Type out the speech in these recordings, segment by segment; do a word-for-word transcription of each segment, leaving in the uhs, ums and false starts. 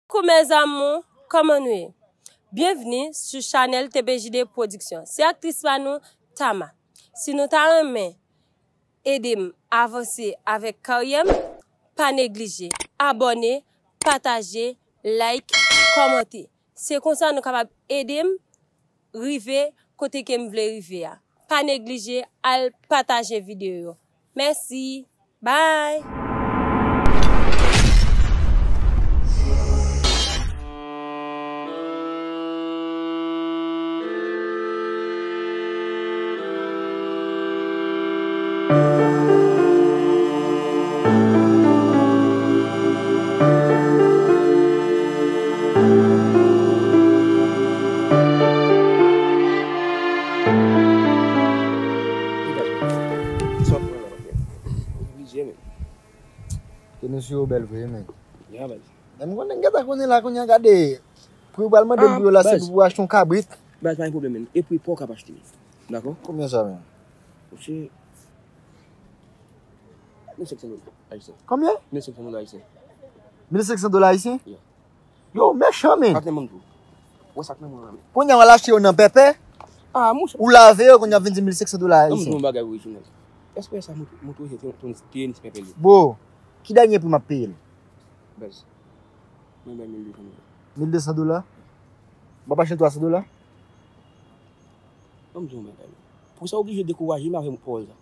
Coucou mes amours, kòman nou ye? Byenvni sou chanèl T P J D Production. Se aktris pa nou, Tama. Si nou ta renmen ede m avanse avèk karyè m, pa neglije abòne, pataje, like, kòmante. Se konsa nou kapab ede m rive kote ke m vle rive a. Pa neglije al pataje videyo yo. Mèsi. Bye. Oblije, men. Tenis yo bèl vre, men. Ya, baz. Men m konnen, gentan konnen la, kounye a gade. Pri w pral mande pou yo la, se pou w achte yon kabrit. Baz, pa gen pwoblèm, men. E pri pa w ka pa achte, men. Dakò? Konbyen sa, men? Monchè, mil senk san dola ayisyen. Konbyen? Mil senk san dola ayisyen. Mil senk san dola ayisyen? Ya. Yo, mechan, men. Ak nan men m tou. Wè sa k nan men w la, men. Kounye a, w al achte yo nan pèpè? Ah, monchè. Ou lave yo, kounye a, w ap vin di mil senk san dola ayisyen. Ban m di w yon bagay orijinal. Èske w wè sa moto, moto se te, te, tenis pèpè li? Bro, ki dènye pri m ap peye l? Baz. Mwen bay mil de san dola. Mil de san dola? M ap achte l twa san dola? Ban m di w yon bagay. Poukisa w oblije dekouraje m avèk pawòl sa?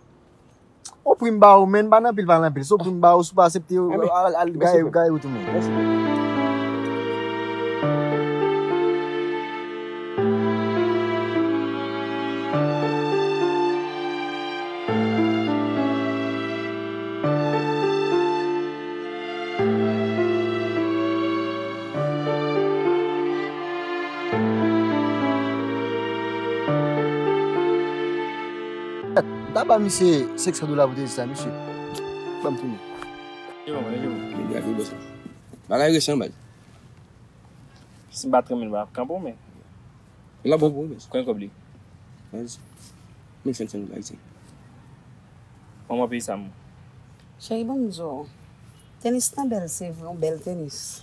O pri m ba ou, men, pa nan pil, pa nan pil. Si o pri m ba ou, si w pa aksepte, al, al gaye, gaye ou tou, men. Mèsi. M ta ba misye senk san dola pou tenis la, mesye. Ban m tounen. Yo, yo. Bagay resan, baz. Si m pa t renmen l, m pa t ap kanpe w, men. L ap bon pou ou, baz. Konbyen kòb li? Baz, mil senk san dola ayisyen. Manman peyi sa, m. Cheri, ban m di w, tenis lan bèl, se vre, yon bèl tenis.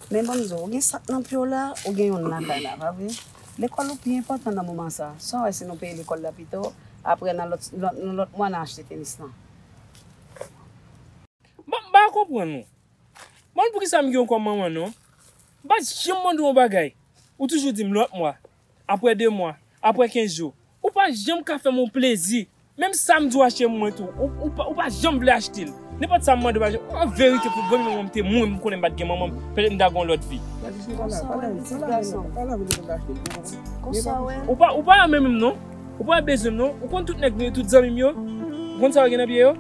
Men ban m di w, ou gen sa k nan pye w la, ou gen youn lakay la, pa vre? Lekòl ou pi enpòtan nan moman sa. Sa w wè si nou peye lekòl la pito, apre nan lòt, lòt, nan lòt mwa n a achte tenis lan. Bon, m pa konprann ou. Bon, poukisa m gen w kòm manman non? M pa t janm mande w yon bagay. Ou toujou di m lòt mwa, apre de mwa, apre kenz jou. Ou pa janm ka fè m yon plezi. Menm sa m di w achte mwen tou, ou, ou pa, ou pa janm vle achte l. Nenpòt sa m mande w pa janm. An verite, pou bon manman m te mouri, m konnen m pa t gen manman m, petèt m ta gen yon lòt vi. Konsa w wè, pitit gason. Konsa w wè. Ou pa, ou pa renmen m non. Ou pa bezwen m non. Ou konn tout nèg nou ye, tout zanmi m yo. Ou konn sa yo gen nan pye yo?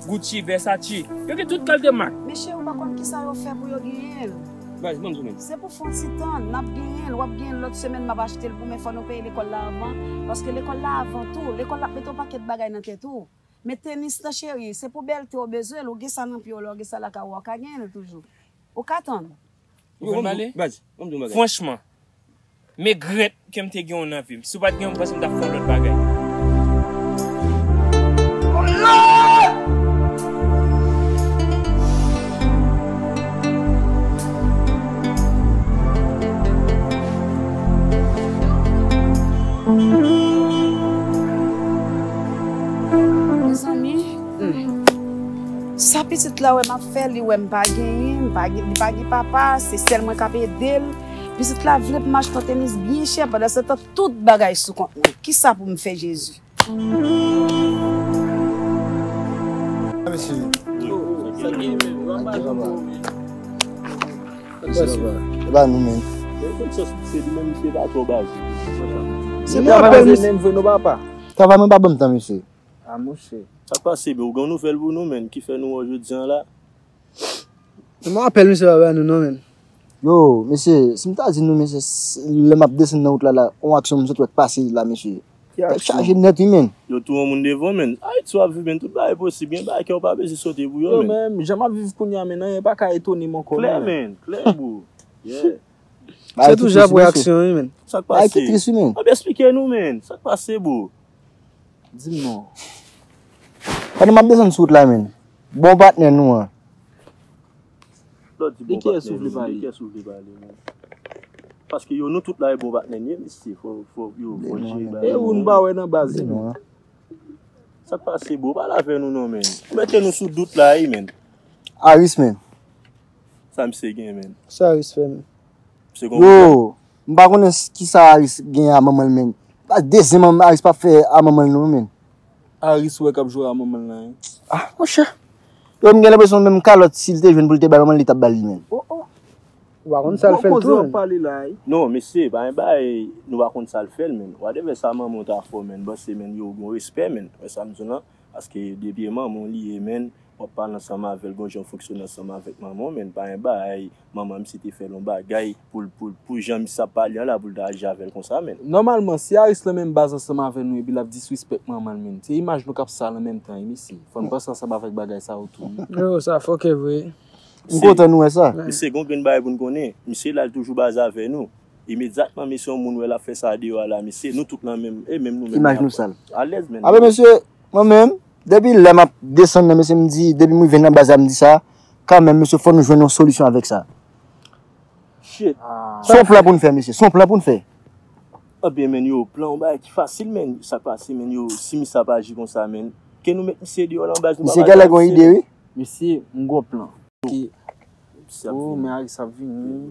Gucci, Versace. Yo gen tout kalite mak. Men cheri, ou pa konn kisa yo fè pou yo genyen l. Baz, ban m di w menm. Se pou fè yon ti tan, n ap genyen l, w ap genyen l lòt semèn, m ap achte l pou, men fò nou peye lekòl la avan, paske lekòl la avan tou, lekòl la ap mete yon pakèt bagay nan tèt ou. Men tenis lan, cheri, se pou bèlte w bezwen l, ou gen sa nan pye w la, ou gen sa lakay ou, ou ka genyen l toujou. Ou ka tann. Ou vle m ale? Baz, ban m di w yon bagay. Franchman, m egrèt ke m te gen w nan vi m. Si w pa t gen w, m panse m t ap fè yon lòt bagay. Mezanmi, hmm. Sa pitit la wè m ap fè, li wè m pa genyen, m pa gen, li pa gen papa, se sèl mwen k ap ede l. Pitit la vle pou m achte yon tenis byen chè, pandan se tan tout bagay sou kont mwen. Kisa pou m fè, Jezi? Mesye. E pa nou menm. Se travay mwen menm vre non, papa. Travay mwen pa ban m tan, mesye. A, monchè. Sa k pase, bro? Ou gen nouvèl pou nou, menn, ki fè nou wè w jodi a la? Mwen apèl misye pa ba nou non, menn. Yo, mesye, si m ta di nou, mesye, s-, lè m ap desann nan wout la, la, yon aksyon m sot wè k pase la, mesye. Tèt chaje nèt, wi, menn. Yo touye yon moun devan w, menn. Ayiti w ap viv, menn, tout bagay posib. Gen bagay ke w pa bezwen sote pou yo, menn. Yo menm, jan m ap viv kounye a, menn, anyen pa ka etone m ankò, menn. Klè, menn, klè, bro. Yeah. Se toujou ap wè aksyon, wi, menn. Sa k pase? Bagay ki tris, wi, menn. Ann esplike nou, menn. Sa k pase, bro? Di m non. Pandan m ap desann sou wout la, menn. Bon patnè nou an. Lòt di bon patnè nou, de kiyès ou vle pale? Paske yo, nou tout la, e bon patnè nou ye, mesye. Fò, fò, yo, fò jere bagay yo. E ou n pa wè nan baz li menm? Sa k pase, bro? Pale avè nou non, menn. Ou mete nou sou dout la, wi, menn. Aris, menn. Sa misye gen, menn? Sa Aris fè, menn? Yo, m pa konnen s- kisa Aris gen a manman l, menn. Pa dezyèm Aris pa fè a manman l non, menn. Aris wè k ap jwe a manman l la, wi. Ah, monchè. Yo, m gen lenpresyon menm kalòt, si l te jwenn pou l te bay manman l, li t ap ba l li menm. Oh, oh. Ou pa konn sa l fè l tou, menn. Non, mesye, pa gen bagay, nou pa konn sa l fè l, menn. Whatever sa manman w ta fè w, menn, panse, menn, yo, gon respè, menn. Wè sa m di w lan? Paske depi e manman w li ye, menn, w ap pale ansanm avè l, gon jan w fonksyone ansanm avèk manman w, menn, pa gen bagay, manman misye te fè l yon bagay pou l, pou l, pou jan misye ap pale an la, pou l ta aji avè l konsa, menn. Nòmalman, si Aris lan menm baz ansanm avè nou epi l ap disrespect manman l, menn, se imaj nou k ap sal an menm tan, wi, mesye. Fò n panse ansanm avèk bagay sa yo tou, wi. Yo, sa fòkè vre. M kontan nou wè sa. Misye gon grenn bagay pou n konnen. Misye la, l toujou baz avè nou. Imedyatman, mesye, yon moun wè l ap fè sa deyò a la, mesye, nou tout nan menm, e menm nou menm. Imaj nou sal. Alèz, menn. Abe, mesye, mwen menm, depi lè m ap desann nan, mesye, m di, depi m rive nan baz la, m di sa, kanmenm, mesye, fò nou jwenn yon solisyon avèk sa. Shit. Se yon plan pou n fè, mesye. Se yon plan pou n fè. Ebyen, menn, yo, plan yon bagay ki fasil, menn. Sa k pase, menn, yo, si misye ap aji konsa, menn, ke nou met misye deyò nan baz, nou pa... Misye genlè gon ide, wi. Mesye, m gon plan. Ki... Oh, men Aris ap vini.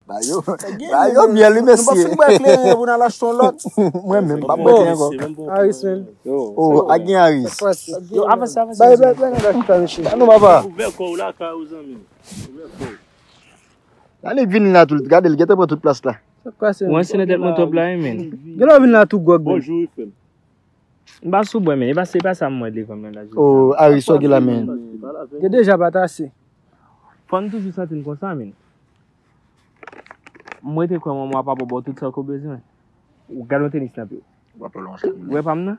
Ba yo, ba yo byen, wi, mesye. Nou pa fin bwè kleren pou n al achte yon lòt? Mwen menm, m pa bwè kleren ankò. Aris, menm. Oh, a gen Aris. Yo, avanse, avanse. Bay, bay, bay, nan chita, mesye. Ba nou, papa. Ouvè kò w lakay ou, zanmi. Ouvè kò w. Annik vini la tou, gade l gentan pran tout plas la. Sa k pase, menn? Mwen se nan tèt mwen twòp la, wi, menn. Genlè w vin la tou gwòg, menn. Bonjou, wi, frè m. M pa sou bwè, menn. E pa, se pa sa m wè devan m nan la. Oh, Aris, sa w gen la, menn? Gen deja pa t ase. Fò n toujou santi n konsa, menn. M rete kwè manman w ap ba w tout sa w bezwen. Ou gade yon tenis nan pye w. Ou wè pa m nan?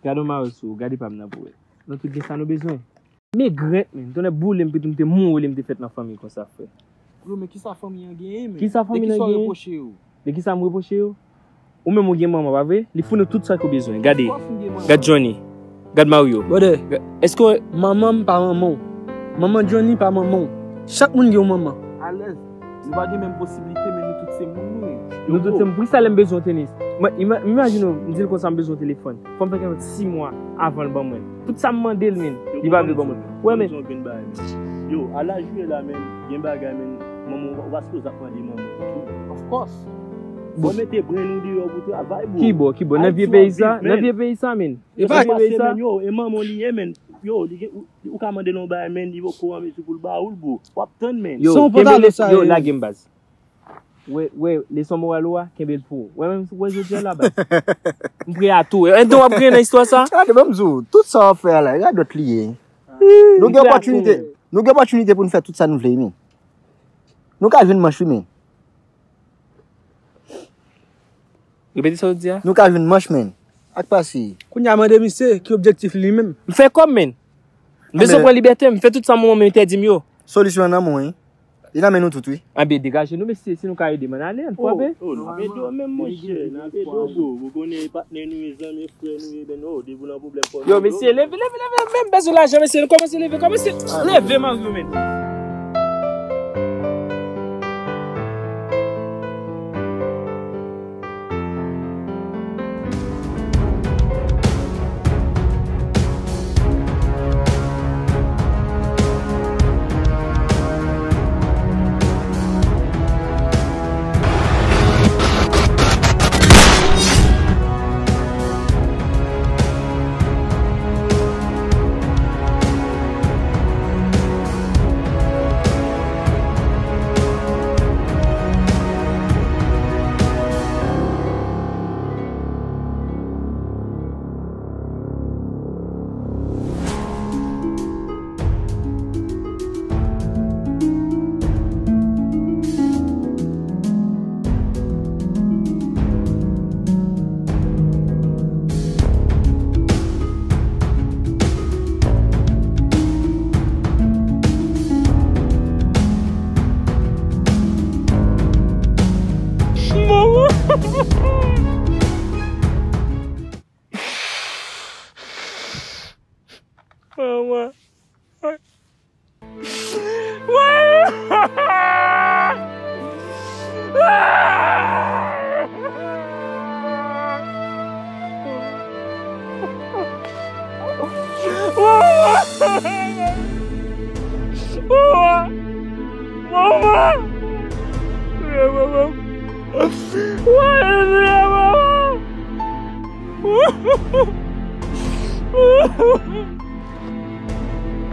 Gade yon mayo sou ou, gade pa m nan pou wè. Nou tout gen sa nou bezwen. Men grèt, menn. Tonnè boule m, pitit m te mouri, li m te fèt nan fanmi konsa, frè. Yo, men kisa fanmi an genyen, menn? Kisa fanmi an genyen? De kisa w reproche yo? De kisa m reproche yo? Ou menm ou gen manman, pa vre? Li founi w tout sa ke w bezwen. Gade. Gad Johnny. Gad Mario. Brother, èske manman m pa manman w? Manman Johnny pa manman w. Chak moun gen yon manman. Alèz. Nou pa gen menm posiblite, men nou tout se moun nou ye. Nou tout se moun. Poukisa lè m bezwen tenis? Mwen, ima-, imajine w, m di l konsa m bezwen telefòn. Fò m fè kèk sis mwa avan l ban mwen. Tout sa m mande l, menn, li pa vle ban mwen. Wè, men. Yo, a laj ou ye la, menn, gen bagay, menn, manman w pa sipoze ap mande manman w tou. Of course. Bon, mete brenn ou deyò pou travay, bro. Ki bò, ki bò? Nan vye peyi sa, nan vye peyi sa, menn. E pa pase, menn, yo, e manman w li ye, menn. Yo, li gen, ou, ou ka mande l yon bagay, menn, li poko an mezi pou l ba ou l, bro. W ap tann, menn. Yo, kenbe leson, yo, lage m baz. Wè, wè, leson moral ou a, kenbe l pou ou. Wè, menm si w wè jodi a la, baz. M prè a tou. E, w ap kriye nan istwa sa? Gade, ban m di w, tout sa w ap fè a la, radòt li ye. Nou gen opòtinite, nou gen opòtinite pou n fè tout sa nou vle, men. Nou ka jwenn manch, wi, men. Repete sa w di a. Nou ka jwenn manch, men. Ak pase. Kounye a mande misye ki objektif li menm. M fè kòb, men. M bezwen pran libète m, m fè tout sa manman m entèdi m yo. Solisyon an nan men w, wi. Li nan men nou tout, wi. Anben, degaje nou, mesye, si nou ka ede m, ann ale, ann frape. Oh, n ap ede w menm, monchè, n ap ede w, bro. Ou konnen patnè nou ye, zanmi, frè nou ye, men, oh, depi w nan pwoblèm, fò nou ede w. Yo, mesye, leve, leve, leve, menm bezwen lajan, mesye, nou kòmanse leve, kòmanse leve, Mario, menn.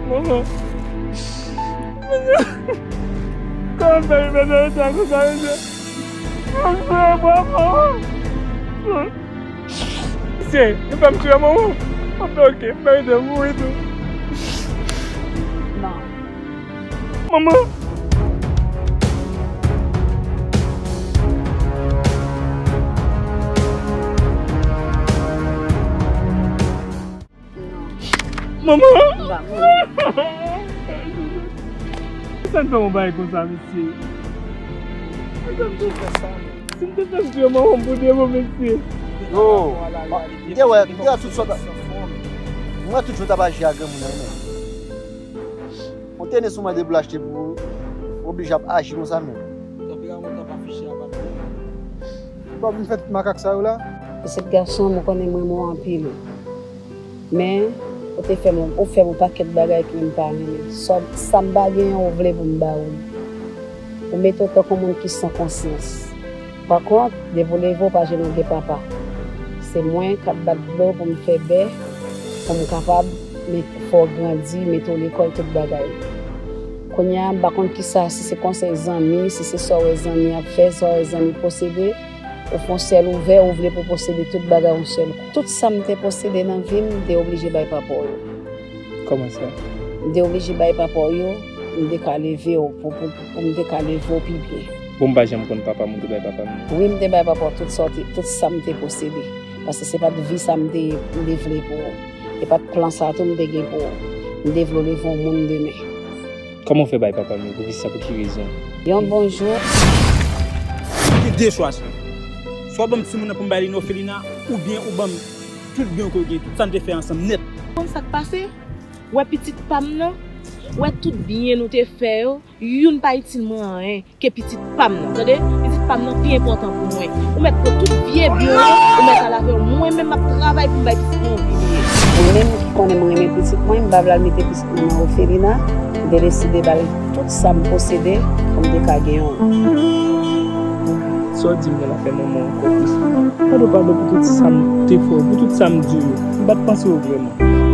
Manman. Kòman m fè rive nan eta konsa, mesye? Mesye, yo fè m tiye manman. Ok, ok, m merite mouri tou. Non. Manman! Non. Manman! M pa mouri. Sa n fè yon bagay konsa, mesye? Si m te fè m tiye manman m pou de bon, mesye. Yo, m te wè, m te wè tout sòt, m wè tout sòt ap aji a granmoun nan, men. Yon tenis ou mande pou l achte pou ou, ou oblije ap aji konsa menm. Tanperaman w t ap afiche a pa t bon. Ou pa vin fè tout makak sa yo la? Pitit gason m, ou konnen m renmen w anpil. Men, ou te fè m, ou fè m yon pakèt bagay ke m pa renmen. Sa, sa m pa genyen, ou vle pou m ba ou l. Ou mete w tankou moun ki san konsyans. Pa kont, depi w leve, w pa janm gen papa. Se mwen k ap bat dlo pou m fè bè, pou m kapab met, fè w grandi, mete w lekòl, tout bagay. Kounye a, m pa konn kisa, si se konsèy zanmi, si se sa w wè zanmi ap fè, sa w wè zanmi posede, ou fè yon sèl ouvè, ou vle pou posede tout bagay yon sèl kou. Tout sa m te posede nan vi m, m te oblije bay papa w yo. Kòman sa? M te oblije bay papa w yo, m te ka leve w, pou, pou, pou m te ka leve w pi byen. Bon, m pa janm konn papa m, ou te bay papa m? Wi, m te bay papa w tout sa w te, tout sa m te posede. Paske se pa t vi sa m te, m te vle pou ou. E pa t plan sa tou m te gen pou ou. M te vle w leve yon moun demen. Kòman w fè bay papa m yo? Poukisa? Pou ki rezon? Yon bon jou. Gen de chwa, cheri. Swa w ban m timoun nan pou m bay li nan òfelina, oubyen ou ban m tout byen ke w gen, tout sa n te fè ansanm nèt. Konn sa k pase? Wè pitit pa m nan, wè tout byen nou te fè yo, youn pa itil mwen anyen ke pitit pa m nan, tande? Pitit pa m nan pi enpòtan pou mwen. Ou mèt pran tout vye byen w yo, ou mèt al avè yo. Mwen menm m ap travay pou m bay pitit mwen yon vi meyè. Mwen menm ki konnen m renmen pitit mwen, m pa vle al mete pitit mwen nan òfelina, m te deside ba l tout sa m posede pou m te ka gen yon. Sa w di m nan afè manman w ankò, Chris? Padon, padon pou tout sa m te fè w, pou tout sa m di w yo. M pa t panse w vrèman.